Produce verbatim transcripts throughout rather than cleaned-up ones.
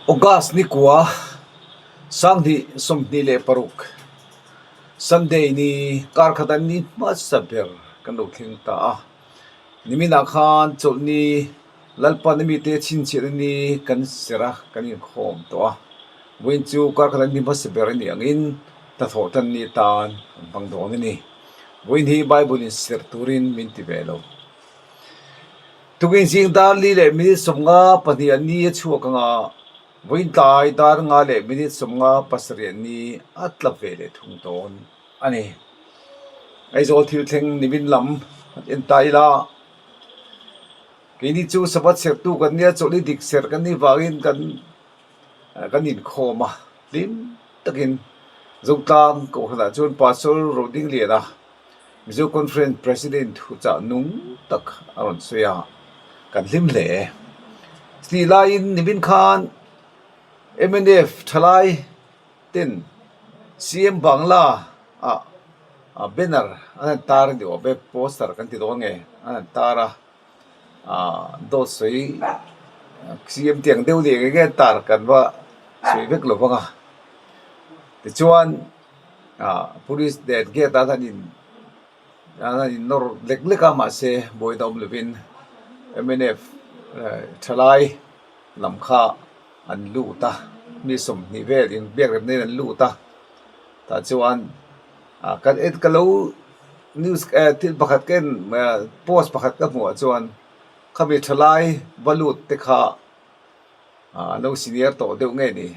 August ni kua, sanghni sawmhni le paruk, Sunday ni, kar khat an ni hmasa ber kan lo thleng ta a. Nimina khan Chawlhni, Lalpa ni mite chhinchhiahna ni kan sera kan inkhawm tawh a. Vawiin chu kar khat an ni hmasa ber a ni angin, hnathawh ṭan ni tan an hmang dawn a nih. Vawiin hi Bible inser turin min ti ve lo. Tukin zing dar li le minute sawmnga pahni a ni a chhuak ang a, vawiin tlai dar nga le minute sawmnga pasarih a ni a tla ve leh thung dawn a nih. Aizawl thil thleng ni min lam en ta ila. Keini chu Sabbath sertu kan nia, Chawlhni dik ser kan ni vangin kan, eh, kan inkhawm a. Hlim takin Zotlang kohranah chuan Pastor Rodingliana, Mizo Conference President, thuchah nung tak a rawn sawi a, kan hlim hle. Ti laiin nimin khan M N F ṭhalai ten C M Bangla a, a banner an han tar a ni awm e, poster kan ti dawn nge, an han tar a, a, dawt sawi, C M tiang deuh ni eng eng an tar kan va sawi vek lo vang a. Tichuan, a, police den gate an han in, an han in nawr lek lek a, mahse, buaina awm lovin M N F, eh, ṭhalai lam kha an lut a, mi sawmhnih vel inbiakremnain an lut a. Tah chuan, a, kan en ka lo news, eh, thil pakhat ka en, eh, post pakhat ka hmuh ah chuan, khami ṭhalai va lut te kha, a, lo senior tawh deuh nge ni,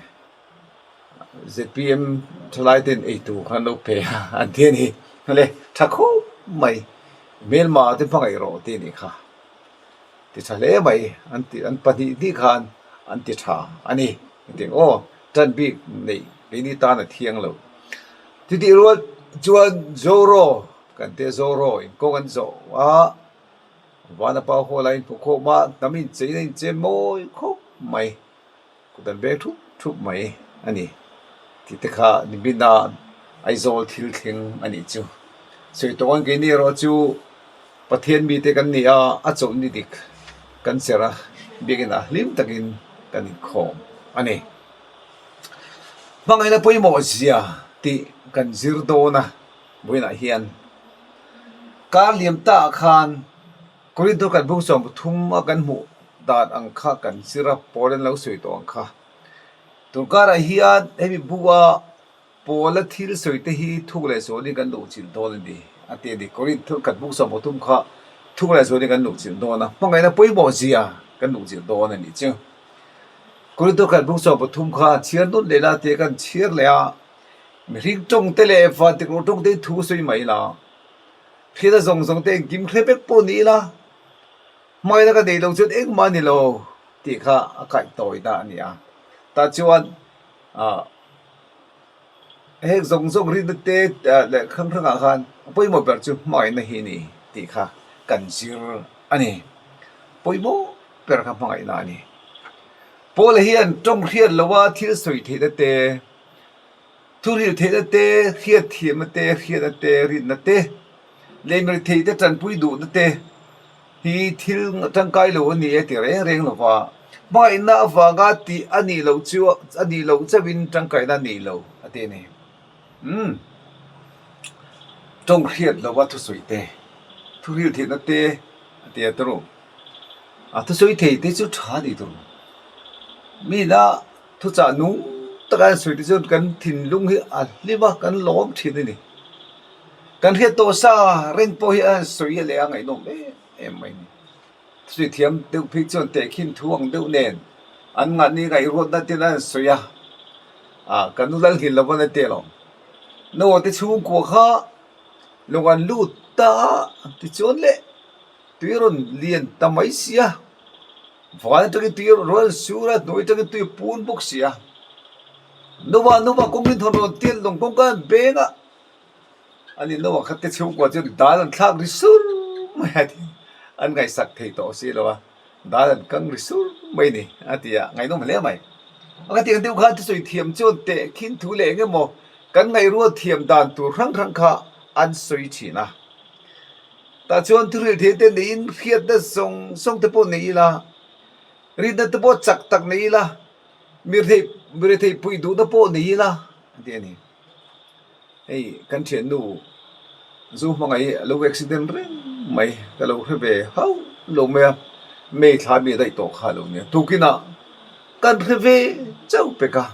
Z P M ṭhalai ten ei tur khan lo pe a, an ti a ni. Le, ṭha khawp mai, hmelma te hmangaih rawh ti ni kha. Ti ṭha hle mai, an ti, an pahnih ni khan an ti ṭha a ni. Engtin aw, ṭan bik neih keini tan a thiang lo. Titih rual chuan Zoro, kan te Zoro, in kawng an zawh a, Vanapa Hall-a inphukhawm a, hnam incheina inchen mawi khawp mai. Kut an beng thup thup mai a ni. Ti te kha nimina Aizawl thil thleng a nih chu. Sawi tawh ang keini erawh chu Pathian mite kan ni a, a Chawlhni dik kan ser a, biakin ah hlim takin kan inkhawm a ni. Hmangaihna pawimawh zia tih kan zir dawn a, vawiinah hian. Kar liam ta khan Korinthar khat bung sawm pathum a kan hmuh dan ang kha kan zir a, Paula'n lo sawi tawh ang kha. Tun karah hian hemi bua Paula thil sawi te hi thuk leh zualin kan luhchilh dawn a ni, a ti a ni. Korinthar khat bung sawm pathum kha thuk leh zualin kan luhchilh dawn a, hmangaihna pawimawh zia kan luhchilh dawn a ni chu. Korinthar khat bung sawm pathum kha chhiar nawn leh la tia kan chhiar leh a, mihring ṭawng te leh vantirhkoh ṭawng te thu sawi mah ila, hriatna zawng zawng te engkim hre bek pawh ni ila, hmangaihna ka nei lo chuan engmah a ni lo tih kha a kaih tawina a ni a. Tah chuan, a, heng zawng zawng rinna te, a, leh hrang hrangah khan a pawimawh ber chu hmangaihna hi a ni tih kha kan zir a ni. Pawimawh ber kha hmangaihna a ni. Paula hian ṭawng hriat lova thil sawi theihna te, thuhril theihna te, hriat thiamna te, hriatna te, rinna te, leh mi theih te, ṭanpui duhna te hi thil ṭangkai lo a ni e ti reng reng lova, hmangaihna avanga tih a nih loh chu, a nih loh chauhin ṭangkaina a nih lo a ti a ni. Hmm. Ṭawng hriat lova thusawi te, thuhril theihna te a ti a turu. A thusawi thei te chu ṭha a ni turu. Mina thuchah nung taka an sawi te chuan kan thinlung hi a hlim a, kan lawm ṭhin a ni. Kan hriat tawh sa reng pawh hi an sawi a leh a, ngaihnawm em em mai ni. Thusawi thiam deuh phei chuan tehkhin thu ang deuh nen an ngah ni ngaihruatna tin an sawi a. A, kan nu Lalnghinlova te lawm. Nawa te chhungkua kha lawng an lut ta a, tichuan le tui a rawn lian ta mai si a. Van aṭangin tui a rawn sur a, hnuai aṭangin tui a pun bawk si a. Nawa, nawa, kawngin thawn rawn tia, lawng kawng kan beng a. Ani nawa kha te chhungkua chuan dal an thlak ri sur mai a ti. An ngaihsak thei tawh si lo a. Dal an kang ri sur mai ni, a ti a, ngaihnawm hle mai. A ka tiang deuh khan thusawi thiam chuan tehkhin thu leh eng emaw kan ngaihruat thiam dan tur hrang hrang kha an sawi ṭhin a. Tah chuan thuhril theih te niin hriatna zawng zawng te pawh nei ila, rinna te pawh chak tak nei ila, Mi rethei, mi rethei pui duhna pawh nei ila, a ti a nih. Hei, kan ṭhiannu zu hmangai a lo accident reng mai, ka lo hre ve hau lo mai a, May thla mi daih tawk kha lo nia. Tukina kan hre ve chau pek a.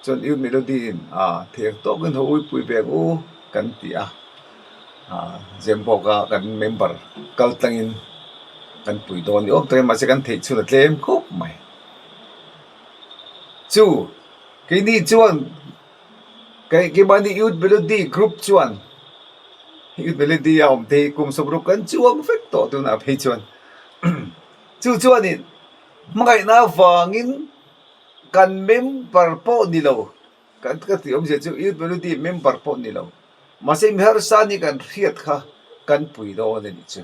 Chun Youth Melody in, a, thek tawkin, "Ho, pui bek u," kan ti a. A, zem bawk a, kan member kal tlangin kan pui dawn ni awm takin, mahse, kan theih chhun a tlem khawp mai. Chu, keini chuan, kei, keimahni Youth Melody group chuan, Youth Melody a awm te hi kum sawmruk kan chuang vek tawh tuna phei chuan. Chu chuanin, hmangaihna vangin kan member pawh ni lo, kan, ka ti awm zia chu Youth Melody member pawh ni lo. Mahse, mi harsa ni kan hriat kha kan pui dawn a ni chu.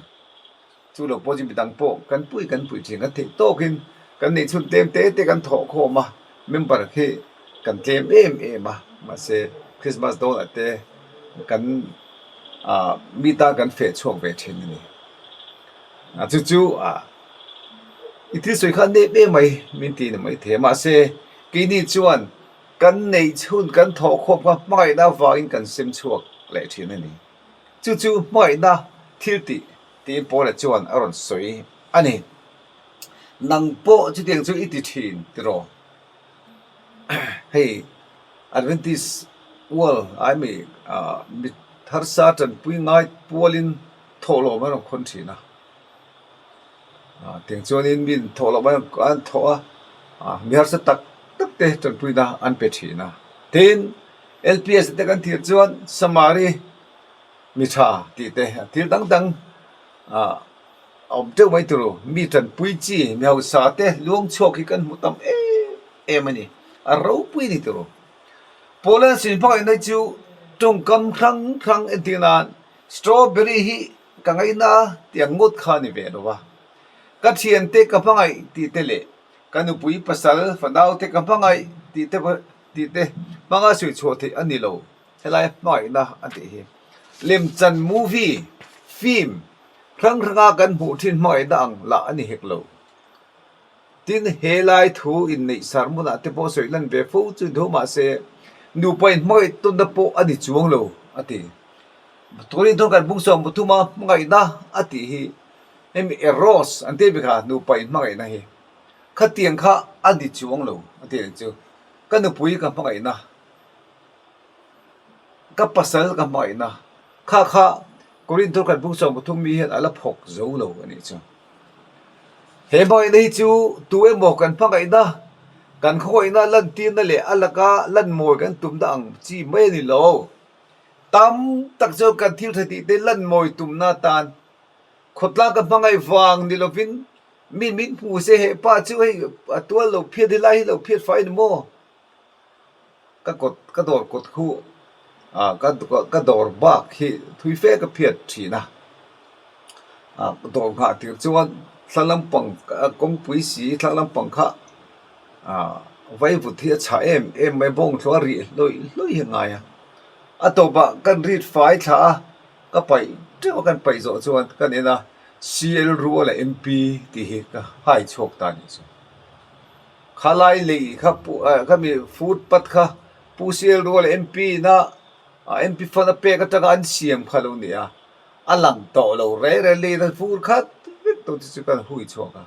Chu lo pawh chu midang pawh kan pui, kan pui ṭhin kan theih tawkin kan neih chhun tlem te te kan thawh khawm a, member khi kan tlem em em a, mahse, Christmas dawnah te kan, a, mi tan kan fe chhuak ve ṭhin a ni. A, chu chu, a, i thil sawi kha nep em mai, min ti ni mai thei. Mahse, keini chuan kan neih chhun kan thawh khawm kha hmangaihna vangin kan sem chhuak leh ṭhin a ni. Chu chu hmangaihna thil tih, tiin Paula chuan a rawn sawi a ni. Nang pawh chutiang chu i ti ṭhin tiraw? Hei, Adventist World, ai mi, ah, mi harsa ṭanpui ngai pualin thawhlawm an rawn khawn ṭhin a. Ah, tiang chuanin min thawhlawm an, an thawh a, ah, mi harsa tak tak te ṭanpuina an pe ṭhin a. Tin, L P S te kan thlir chuan Samari mi ṭha tih te, thil dang dang, ah, a awm teuh mai turu, mi ṭanpui chi, mi hausa te luang chhuak hi kan hmu tam em em a ni. A ropui ni turu. Paula sin hmangaihna chu ṭawngkam hrang hrang entir nan, strawberry hi ka ngaina tiang ngawt kha ni ve lo va. Ka ṭhiante ka hmangaih tih te leh ka nupui pasal fanau te ka hmangaih tih te, tih te hmanga sawi chhuah theih a ni lo. Helai hmangaihna a tih hi. Lemchan, movie, film hrang hranga kan hmuh ṭhin hmangaihna ang lah a ni hek lo. Tin, helai thu inneih sermon-ah te pawh sawi lan ve fo chu thu, mahse, nupa inhmangaih tawnna pawh a ni chuang lo, a ti. Korinth khat bung sawm pathuma hmangaihna a tih hi, hemi eros an ti bik a, nupa inhmangaihna hi. Khatiang kha a ni chuang lo, a ti chu. Ka nupui ka hmangaihna, ka pasal ka hmangaihna kha kha, Korinth khat bung sawm pathum mi hian a la phawk zo lo a nih chu. He hmangaihna hi chu tu emaw kan hmangaihna, kan khawngaihna lantirna leh a laka lan mawi kan tumna ang chi mai a ni lo. Tam tak chu kan thil ṭha tih te lan mawi tumna tan. Khawtlang kan hmangaih vang ni lovin, min, min hmu se, he pa chu hei a tual lo phiat, helai hi lo phiat fai ni maw? Ka kawt, ka dawr kawt khu, a, ka, ka, ka dawr bak hi thui fe ka phiat ṭhin a. A, dawr nghah tir chuan thlang lampang, a, kawngpui si thlang lampang kha, a, vaivut hi a chha em em mai, bawng thlua rih hlui hlui hi ngai a. A tawpah kan rit fai thla a, ka paih teuh a, kan paih zawh chuan kan en a, C L Ruala M P tih hi ka hai chhuak ta ni chu. Khalai lei kha pu, a, ka mi footpath kha Pu C L Ruala M P-na, a, M P fund a pek aṭanga an siam kha lo nia. A lang tawh lo reng reng leiin a vur khat vek tawh chu chu kan hui chhuak a.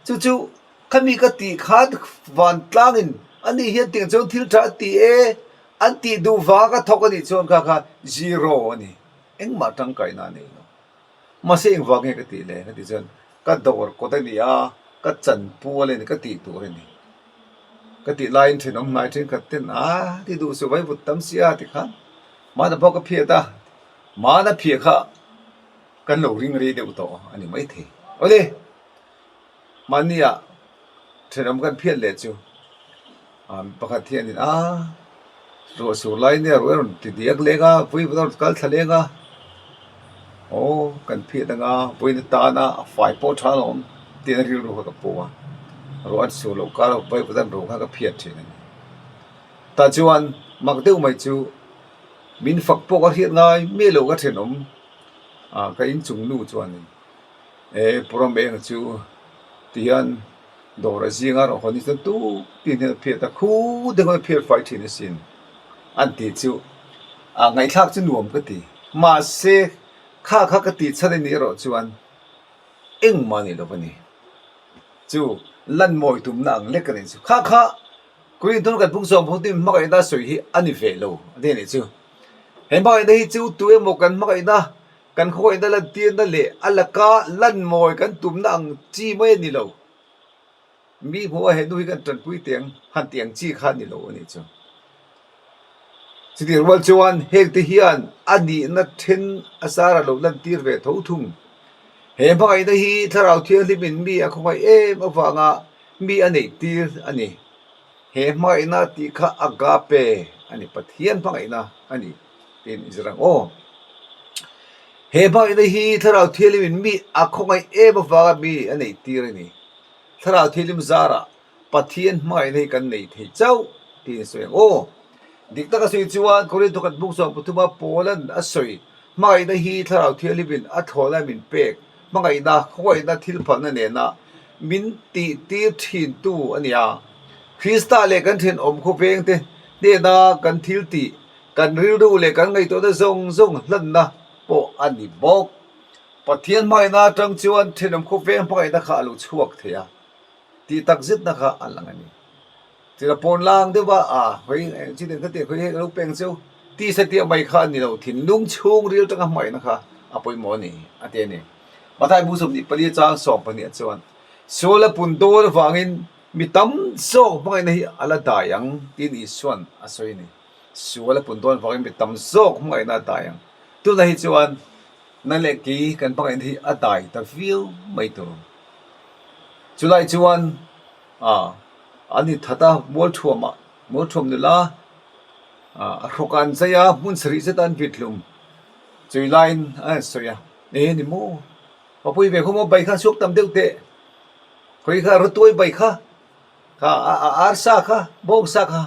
Chu chu khami ka tih khan vantlangin ani hian tiang chuan thil ṭha a ti e, an tih duh vanga ka thawk a nih chuan kha kha zero a ni. Engmah ṭangkaina nei lo. Mahse, engvang nge ka tih le, ka tih chuan ka dawr kawt a ni a, ka chan pual a ni, ka tih tur a ni. Ka tih laiin ṭhenawm hnai ṭhenkhat ten, a, ti duh suh, vaivut tam si a ti khan, hmana pawh ka phiat a, hmana phiat kha kan lo ring rei deuh tawh a ni mai thei. Awle, hmania ṭhenawm kan phiat leh chu, a, pakhat hianin, a, ruah sur lai nia, ruah a rawn ti diak leng a, vaivut a rawn kal thla leng a. Aw, kan phiat anga, vawiin atana a fai pawh ṭha alawm, tiin a rilru kha ka puang a. Ruah an sur lo kar a, vaivut an ro kha ka phiat ṭhin a ni. Tah chuan mak deuh mai chu, min fak pawh ka hriat ngai miah lo ka ṭhenawm, a, ka inchung nu chuanin, e, Pu Rameng chu, ti hian, Dawra zinga rawh hawn ni chu tu tin hin a phiat a, khu ding a phiat fai ṭhin a sin. An ti chu, a, ngaithlak chu nuom ka ti. Mahse, kha kha ka ti chhan a ni rawh chuan, engmah ni lo a ni. Chu, lan mawi tumna ang lek a ni chu. Kha kha, Korinthon khat bung sawm pathum hmangaihnaa sawi hi a ni ve lo, a ti a ni chu. He hmangaihna hi chu tu emaw kan hmangaihna, kan khawngaihna lantirna leh a laka lan mawi kan tumna ang chi mai a ni lo. Mi hmuha he nu hi kan ṭanpui teng, han teng chi kha a ni lo a ni chu. Chutih rual chuan hengte hian a nihna ṭhen a zara lo lantir ve tho thung. He hmangaihna hi Thlarau Thianghlimin mi a khawngaih em avanga mi a neih tir a ni. He hmangaihna tih kha agape a ni, Pathian hmangaihna a ni, tiin i zir ang aw. He hmangaihna hi Thlarau Thianghlimin mi a khawngaih em avanga mi a neih tir a ni. Thlarau Thianghlim zara Pathian hmangaihna hi kan nei thei chauh, tiin sawi ang aw. Dik taka sawi chuan Korinthon khat bung sawm pathuma Paulan a sawi, hmangaihna hi Thlarau Thianghlimin a thlawna min pek, hmangaihna, khawngaihna thil phalna nena min tihtir ṭhintu a ni a. Krista leh kan ṭhenawm khawvengte hnena kan thil tih, kan rilru leh kan ngaihtuahna zawng zawng hlanna pawh a ni bawk. Pathian hmangaihna aṭang chuan ṭhenawm khawveng hmangaihna kha a lo chhuak thei a. Tih tak zetna kha a lang a ni. Tira pawn lang deuh a, a, hoi, eh, chi den ka ti, hoi, hei, lo peng cheu. Ti sa ti a mai kha a ni lo, thinlung chhungril tanga hmangaihna kha a pawimawh a ni, a ti a ni. Mathai bung sawmhnih pali chang sawm pahnih a chuan, sual a pun dawn avangin mi tam zawk hmangaihna hi a la dai ang, tiin Isuan a sawi a ni. Sual a pun dawn avangin mi tam zawk hmangaihna a dai ang. Tunah hi chuan, nang leh kei kan hmangaihna hi a dai ta viau mai tur. Chulai chuan, a, an inthat a, mualthuam a, mualthuam nula, a, a hrawk an zai a, hmun sarih zeta an vit hlum. Chulaiin an sawi a, e ni maw? Mapui ve khaw maw, bai kha suak tam deuh teh. Khawi kha, rutuai bai kha. Kha, a, a, arsa kha, bawngsa kha,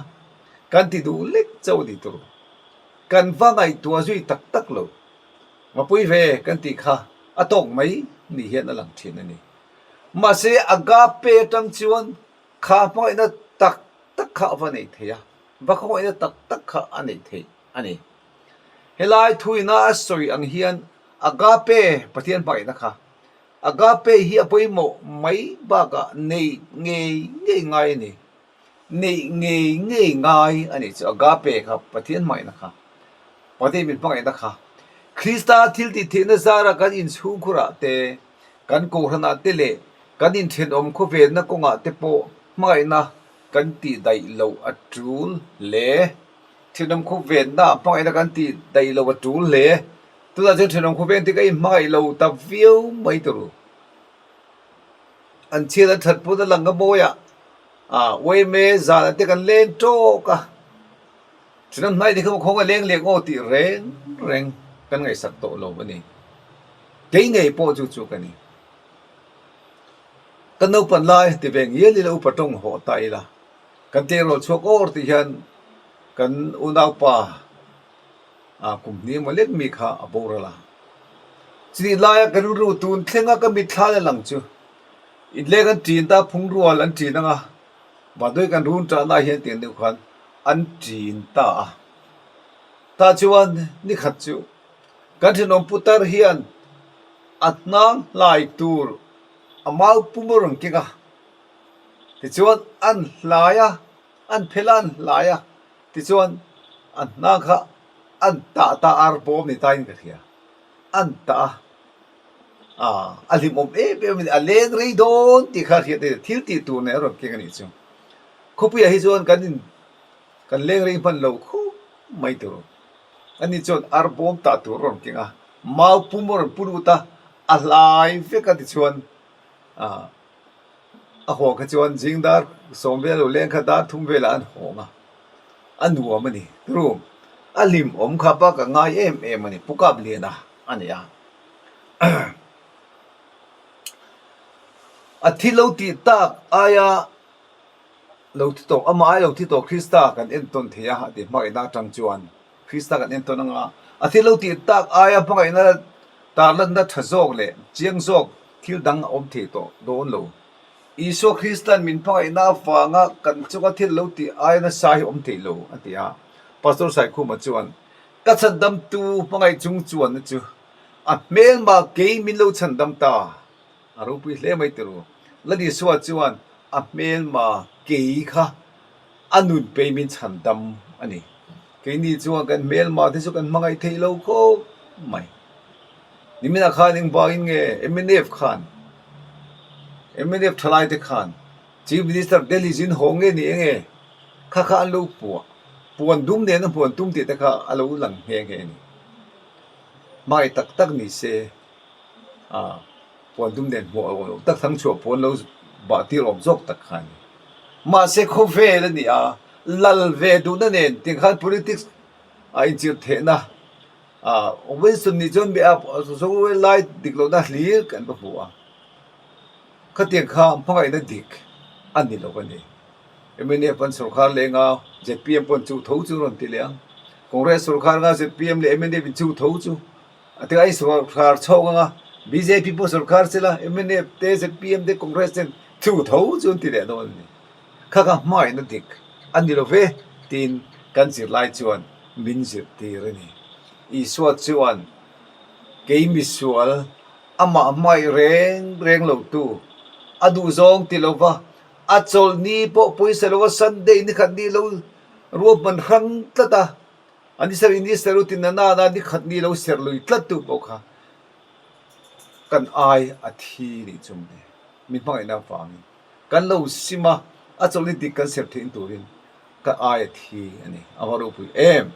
kan ti duh lek chauh a ni tur. Kan va ngaihtuah zui tak tak lo. Mapui ve kan tih kha a tawk mai ni hian a lang ṭhin a ni. Mahse, agape aṭang chuan kha hmangaihna tak tak kha a va nei thei a, va khawngaihna tak tak kha a nei thei a ni. Helai thuina a sawi ang hian agape Pathian hmangaihna kha, agape hi a pawimawh mai bakah nei ngei ngei ngai a ni. Nei ngei ngei ngai a ni chu, agape kha, Pathian hmangaihna kha, Pathian min hmangaihna kha. Krista thiltihtheihna zara kan inchhungkhurah te, kan kohhranah te leh kan inṭhenawm khawvenna kawngah te pawh hmangaihna kan tih daih loh a tul le. Ṭhenawm khawvenna hmangaihna kan tih daih loh a tul le. Tunah chuan ṭhenawm khawveng tih kha inhmangaih lo ta viau mai tur. An chhiat an ṭhat pawh a lang a mawi a. A, Y M A zana te kan leng tawk a. Ṭhenawm hnai ni kha khawng a leng lek aw tih reng reng kan ngaihsak tawh lo a ni. Kei ngei pawh chu chu ka ni. Kan naupan lai ti ve ngial ila upa ṭawng haw ta ila. Kan tleirawl chhuak awr tih hian kan unaupa, a, kum hnih emaw lek mi kha a boral a. Chutih laia ka rilru tun thlenga ka mitthla a lang chu. Inleng an ṭin ta, phungrual an ṭin anga. Vannoi kan run ṭahna hian tiang deuh khan an ṭin ta a. Ta chuan ni khat chu kan ṭhenawm putar hian a hnang hlai tur a mau pum a rawn keng a. Tichuan an hlai a, an phel a, an hlai a. Tichuan an hnang kha an tah ta, ar bawm ni tain ka hria. An tah a. A, a hlimawm em em a ni, a leng rei dawn tih kha hriat theih, thil tih tur nen a rawn keng a nih chu. Khawpuiah hi chuan kan in, kan leng rei hman lo khawp mai tur. Ani chuan ar bawm tah tur a rawn keng a, mau pum a rawn pu lut a, a hlai vek a tichuan, a, a haw kha chuan zing dar sawm vel lo leng kha, dar thum velah an hawng a, a nuam a ni. Rum, a hlimawm kha bak a ngai em em a ni, pukap liana a ni a. A thil lo tih tak aia lo thi tawh, ama ai lo thi tawh Krista kan entawn thei a, a tih hmangaihna aṭang chuan Krista kan entawn anga, a thil lo tih tak aia hmangaihna tarlanna ṭha zawk leh chiang zawk thil dang a awm thei tawh dawn lo. Isua Kristan min hmangaihna vanga kan chunga thil lo ti aia nasa hi um thei lo, a ti a. Pastor Saikhuma chuan, ka chhandamtu hmangaih chung chuan chu a hmelma kei min lo chhandam ta. A ropui hle mai ti ru. Lal Isua chuan a hmelma kei kha a nun pei min chhandam a ni. Keini chuan kan hmelma te chu kan hmangaih thei lo khawp mai. Nimina khan eng vangin nge M N F khan, M N F thalai te khan Chief Minister Delhi zin hawng nge ni enge kha kha an lo puah. Puan dum nena puan tum tih te kha a lo lang nghe nghe a ni. Hmangaih tak tak ni se, a, puan dum nen hmuh a awm tak thlang chhuah puan lo bah tir awm zawk tak kha a ni. Mahse, khawvel a ni a, lal ve duhna nen, tiang khan politics a inchirh theihna, a, Winston ni chuan mi a, a, zo lai dik lohna hlir kan va hmu a. Khatiang kha hmangaihna dik a ni lo a ni. M N F an sorkar lenga Z P M pawn chu tho chu rawn ti leh ang. Congress sorkar nga Z P M leh M N F in chu tho chu. A tia ai sorkar chhawk anga B J P pawh sorkar sela M N F te Z P M te Congress ten chu tho chu an ti leh dawn a ni. Kha kha hmangaihna dik a ni lo ve, tiin kan zirlai chuan min zirtir a ni. Isua chuan kei misual, amah hmangaih reng reng lo tu, a duh zawng ti lova, a chawlhni pawh pawisa lova Sunday ni khat ni lo ruahman hrang tlat a, a ni ser, i ni ser u tina nana ni khat ni lo ser lui tlat tu pawh kha kan ai a thi ni chum ni. Min hmangaihna vangin kan lo sim a, a chawlhni dik kan ser theih turin ka ai a thi a ni. A va ropui em.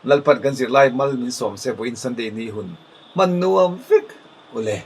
Lalpan kan zirlai mal min sawm se, vawiin Sunday ni hun hman nuam vek u le.